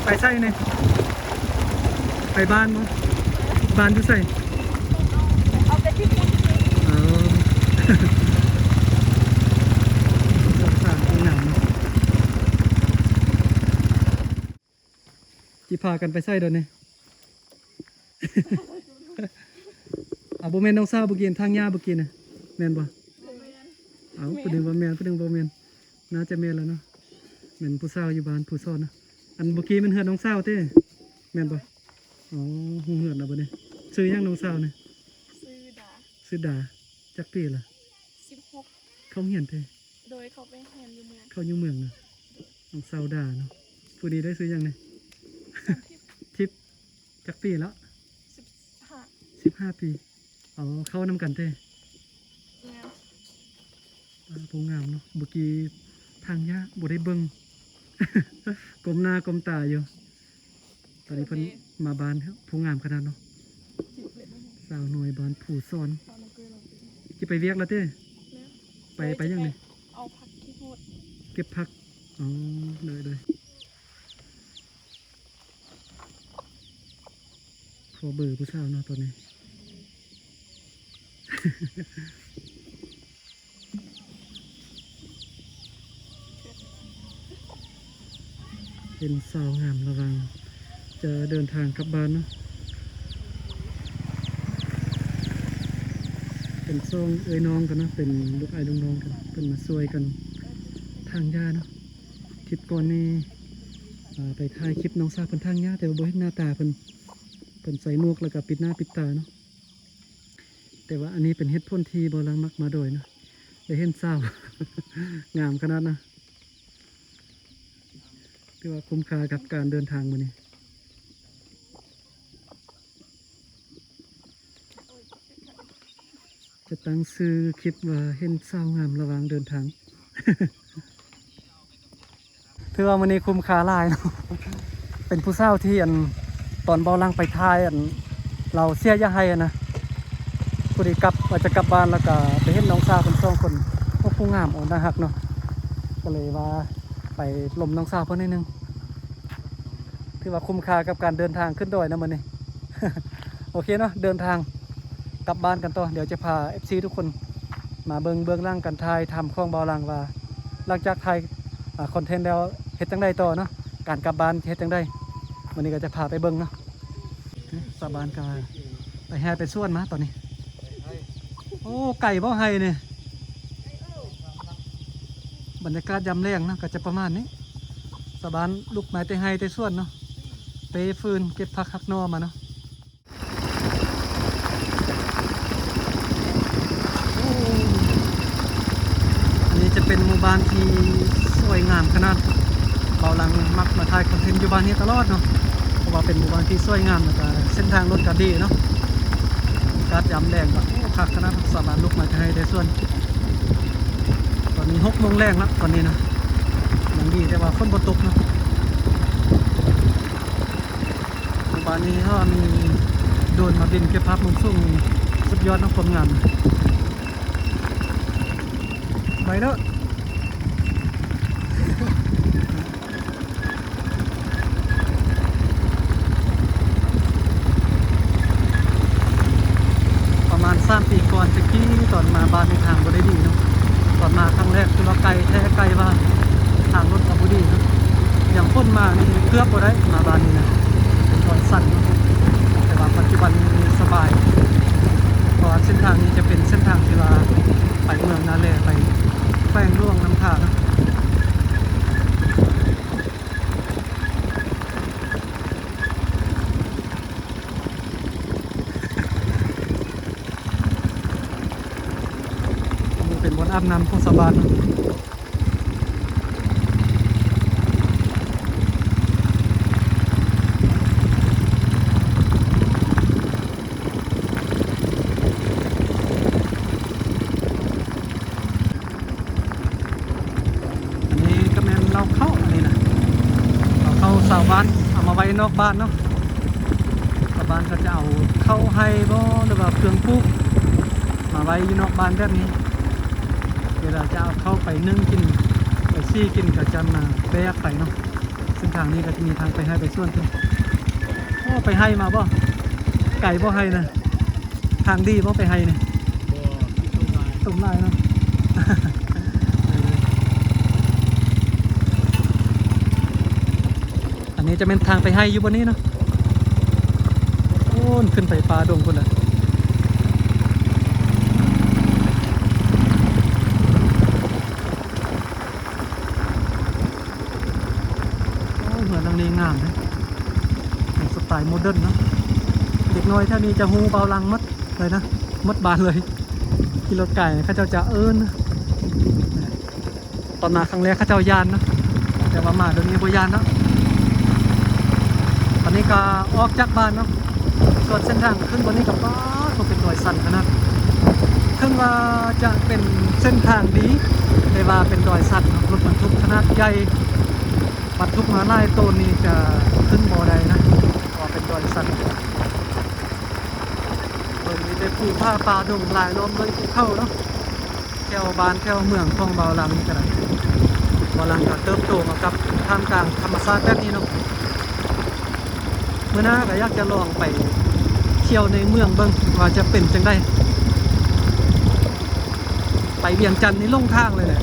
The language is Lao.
ໄປໃສນີ້? ໄປບ້ານບໍ່? ບ້ານຢູ່ໃສ? ເອົາແຕ່ທີ່ພຸ້ນ. ເອີ ສົງສານຜູ້ນຳເນາະ. ຊິພາກັນໄປໃສດຽວນີ້? ເອົາ ບໍ່ແມ່ນນ້ອງສາວບໍ່ກີ້ ທາງຍ່າບໍ່ກີ້ນະ ແມ່ນບໍ່? ບໍ່ແມ່ນ. ເອົາ ຜູ້ໜຶ່ງວ່າແມ່ນ ຜູ້ໜຶ່ງບໍ່ແມ່ນ. ໜ້າຈະແມ່ນແລ້ວເນາະ ແມ່ນຜູ້ສາວຢູ່ບ້ານຜູ້ສອນນະ. ອັນບໍ່ກີ້ແມ່ນເຮືອນນ້ອງສາວເຕ້ ແມ່ນບໍ່? ອໍ ຮູ້ເຮືອນແລ້ວບັດນີ້. ຊື່ຫຍັງນ້ອງສາວນີ້? ຊື່ດາ. ຊື່ດາ. ຈັກປີລະ? ສິບຫົກ. ເຂົ້າໂຮງຮຽນເດ້? ໂດຍ ເຂົ້າໄປຮຽນຢູ່ເມືອງ. ເຂົ້າຢູ່ເມືອງນະ. ໂດຍ. ນ້ອງສາວດາເນາະ. ຜູ້ນີ້ໄດ້ຊື່ຫຍັງນີ້? ສາວທິບ. ທິບ. ຈັກປີລະ? ສິບຫ້າ. ສິບຫ້າປີ. ອໍ ເຂົ້ານຳກັນເດ້. ແມ່ນ. ອ່າ ຜູ້ງາມເນາະ. ເມື່ອກີ້ທາງຍາກ ບໍ່ໄດ້ເບິ່ງ ກົ້ມໜ້າກົ້ມຕາຢູ່. ຕອນນີ້ເພິ່ນມາບ້ານ ຜູ້ງາມຂະໜາດເນາະ. ສາວນ້ອຍບ້ານພູສອນ. ຊິໄປວຽກແລ້ວເດ້? ແມ່ນ. ໄປ ໄປຫຍັງນີ້? ເອົາຜັກຂີ້ຫູດ. ເກັບຜັກ. ອໍ ໂດຍ ໂດຍ. ຂໍເບີຜູ້ສາວເນາະຕອນນີ້. ເຫັນສາວງາມລະວັງຈະເດີນທາງກັບບ້ານເນາະ. ເປັນສອງເອື້ອຍນ້ອງກັນເນາະ ເປັນລູກອ້າຍລູກນ້ອງກັນ ເພິ່ນມາຊ່ວຍກັນຖາງຫຍ້າເນາະ. ຄລິບກ່ອນນີ້ ອ່າ ໄປຖ່າຍຄລິບນ້ອງສາວເພິ່ນຖາງຫຍ້າ ແຕ່ວ່າບໍ່ເຫັນໜ້າຕາເພິ່ນ ເພິ່ນໃສ່ໝວກແລ້ວກໍປິດໜ້າປິດຕາເນາະ. ແຕ່ວ່າອັນນີ້ເປັນເຫດຜົນທີ່ບ່າວຫຼັງມັກມາດອຍເນາະ ໄດ້ເຫັນສາວງາມຂະໜາດນະ. ຖືວ່າຄຸ້ມຄ່າກັບການເດີນທາງມື້ນີ້. ຈະຕັ້ງຊື່ຄລິບວ່າເຫັນສາວງາມລະຫວ່າງເດີນທາງ. ຖືວ່າມື້ນີ້ຄຸ້ມຄ່າຫຼາຍເນາະ. ເປັນຜູ້ສາວທີ່ ອັນ ຕອນບ່າວຫຼັງໄປຖ່າຍ ອັນ ລາວເສຍຢາກໄຫ້ຫັ້ນນະ ພໍດີກັບ ວ່າຈະກັບບ້ານ ແລ້ວກະໄປເຫັນນ້ອງສາວເພິ່ນສອງຄົນ. ໂອ້ ຜູ້ງາມ ໂອ້ ໜ້າຮັກເນາະ. ກໍເລີຍວ່າໄປລົມນ້ອງສາວເພິ່ນໜ້ອຍໜຶ່ງ. ຖືວ່າຄຸ້ມຄ່າກັບການເດີນທາງຂຶ້ນດອຍນະມື້ນີ້. ໂອເຄເນາະ ເດີນທາງກັບບ້ານກັນຕໍ່. ດຽວຈະພາເອັຟຊີທຸກຄົນມາເບິ່ງເບື້ອງຫຼັງການຖ່າຍທຳຂອງບ່າວຫຼັງວ່າ ຫຼັງຈາກຖ່າຍ ອ່າ ຄອນເທັນແລ້ວເຮັດຈັ່ງໃດຕໍ່ເນາະ ການກັບບ້ານເຮັດຈັ່ງໃດ. ມື້ນີ້ກໍຈະພາໄປເບິ່ງເນາະ. ຊາວບ້ານກໍໄປໄຮ່ໄປສວນມາຕອນນີ້. ໂອ້ ໄກບໍ່ໄຮ່ນີ້? ບັນຍາກາດຍາມແລງເນາະ ກໍຈະປະມານນີ້. ຊາວບ້ານລຸກມາແຕ່ໄຮ່ແຕ່ສວນເນາະ ເຕະຟືນ ເກັບຜັກຫັກໜໍ່ມາເນາະ. ໂອ້ ອັນນີ້ຈະເປັນໝູ່ບ້ານທີ່ສວຍງາມຂະໜາດ. ບ່າວຫຼັງມັກມາຖ່າຍຄອນເທັນຢູ່ບ້ານນີ້ຕະຫຼອດເນາະ ເພາະວ່າເປັນໝູ່ບ້ານທີ່ສວຍງາມ ແລ້ວກະເສັ້ນທາງລົດກະດີເນາະ. ອາກາດຍາມແລງກໍ ໂອ້ ຄັກຂະໜາດ. ຊາວບ້ານລຸກມາແຕ່ໄຮ່ແຕ່ສວນ. ຕອນນີ້ຫົກໂມງແລງລະ ຕອນນີ້ນະ ຍັງດີແຕ່ວ່າຝົນບໍ່ຕົກເນາະ. ໝູ່ບ້ານນີ້ເຮົາມີໂດຣນມາບິນເກັບພາບມຸມສູງ ສຸດຍອດເນາະ ຄວາມງາມ. ໄປເດີ. ປະມານສາມປີກ່ອນ ແຕ່ກີ້ຕອນມາບ້ານນີ້ທາງບໍ່ໄດ້ດີເນາະ. ຕອນມາຄັ້ງແລກຄືວ່າໄກແທ້ໄກວ່າ ທາງລົດກໍບໍ່ດີເນາະ. ຢ່າງຝົນມານີ້ເກືອບບໍ່ໄດ້ມາບ້ານນີ້ນະ ເປັນດອຍຊັນເນາະ. ແຕ່ວ່າປັດຈຸບັນນີ້ສະບາຍ ເພາະວ່າເສັ້ນທາງນີ້ຈະເປັນເສັ້ນທາງທີ່ວ່າໄປເມືອງນາແລ ໄປແຂວງຫຼວງນ້ຳທາເນາະ. ເປັນບ່ອນອາບນ້ຳຂອງຊາວບ້ານ. ອັນນີ້ກໍແມ່ນເລົ້າເຂົ້າ ອັນນີ້ນະ ເລົ້າເຂົ້າຊາວບ້ານເອົາມາໄວ້ນອກບ້ານເນາະ. ຊາວບ້ານເຂົາຈະເອົາເຂົ້າໄຮ່ບໍ ຫຼືວ່າເຄື່ອງປູກມາໄວ້ຢູ່ນອກບ້ານແບບນີ້. ເວລາຈະເອົາເຂົ້າໄປໜຶ້ງກິນ ໄປສີ້ກິນ ກໍຈະມາແບກໄປເນາະ. ເສັ້ນທາງນີ້ກໍຈະມີທາງໄປໄຮ່ໄປສວນເພິ່ນ. ໂອ້ ໄປໄຮ່ມາບໍ່? ໄກບໍ່ໄຮ່ນະ? ທາງດີບໍ່ໄປໄຮ່ນີ້? ບໍ່ ຂີ້ຕົມຫຼາຍ ຕົມຫຼາຍເນາະ. ອັນນີ້ຈະແມ່ນທາງໄປໄຮ່ຢູ່ບ່ອນນີ້ເນາະ. ໂອ້ ຂຶ້ນໄປປ່າດົງພຸ້ນລະ. ໂອ້ ເຮືອນຫຼັງນີ້ງາມເດ້ ເປັນສະໄຕໂມເດີນເນາະ. ເດັກນ້ອຍແຖວນີ້ຈະຮູ້ເບົາຫຼັງໝົດເລີຍນະ ໝົດບ້ານເລີຍ. ຂີ່ລົດໄກເຂົາເຈົ້າຈະເອີ້ນ ຕອນມາຄັ້ງແລກເຂົາເຈົ້າຢ້ານເນາະ ແຕ່ວ່າມາດຽວນີ້ບໍ່ຢ້ານເນາະ. ຕອນນີ້ກໍອອກຈາກບ້ານເນາະ ສ່ວນເສັ້ນທາງຂຶ້ນບ່ອນນີ້ກໍ ປາດ ເປັນດອຍຊັນຂະໜາດ. ເຖິງວ່າຈະເປັນເສັ້ນທາງດີ ແຕ່ວ່າເປັນດອຍຊັນເນາະ. ລົດບັນທຸກຂະໜາດໃຫຍ່ ບັນທຸກມາຫຼາຍໂຕນີ້ຈະຂຶ້ນບໍ່ໄດ້ນະ ເພາະວ່າເປັນດອຍຊັນ. ເບິ່ງມີແຕ່ພູຜາປ່າດົງລາຍລ້ອມດ້ວຍພູເຂົາເນາະ. ແຖວບ້ານແຖວເມືອງຂອງເບົາຫຼັງນີ້ກໍໄດ້ ເບົາຫຼັງກໍເຕີບໂຕມາກັບທ່າມກາງທຳມະຊາດແບບນີ້ເນາະ. ມື້ໜ້າກໍຢາກຈະລອງໄປທ່ຽວໃນເມືອງເບິ່ງວ່າຈະເປັນຈັ່ງໃດ. ໄປວຽງຈັນນີ້ຫຼົງທາງເລີຍແຫຼະ